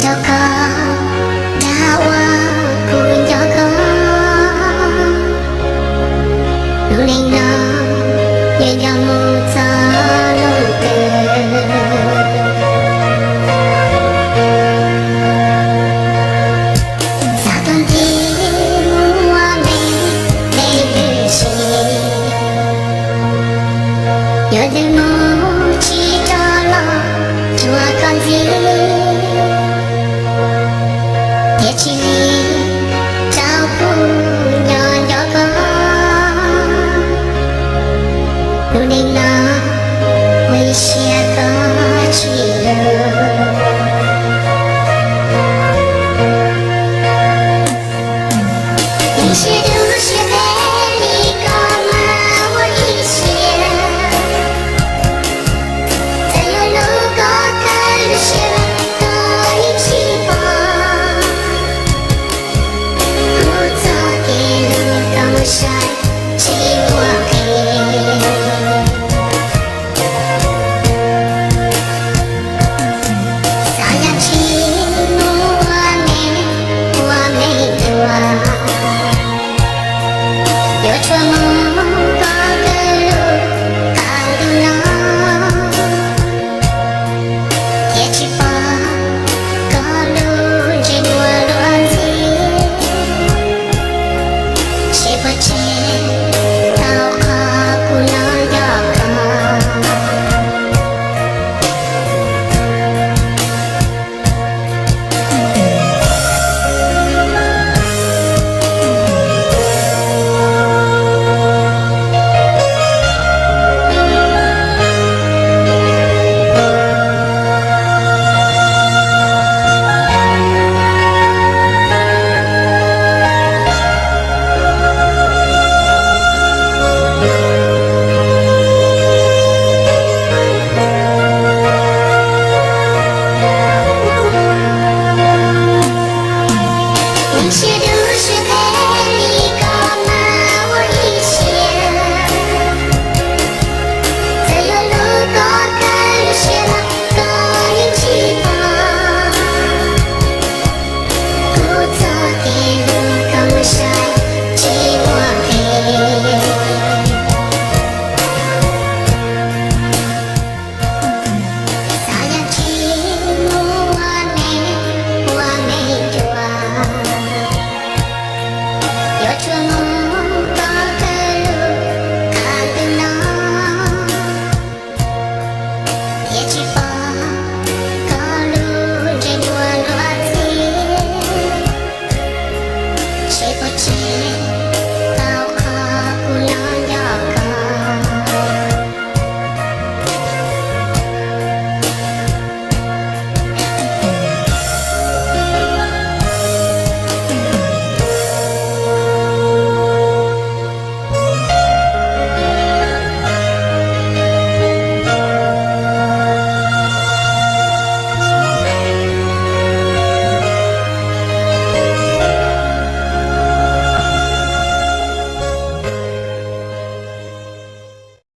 Rau koj, dag ua kuv nco koj, lub neej no yuav nco mus txog lub twg. Xav tuaj ntsib mus ua me tej twg si, yuav ntws mus tsis rov los cuag koj ntxiv, thiab tsis li rau kuv nco nco koj, lub neej no ua ib siab.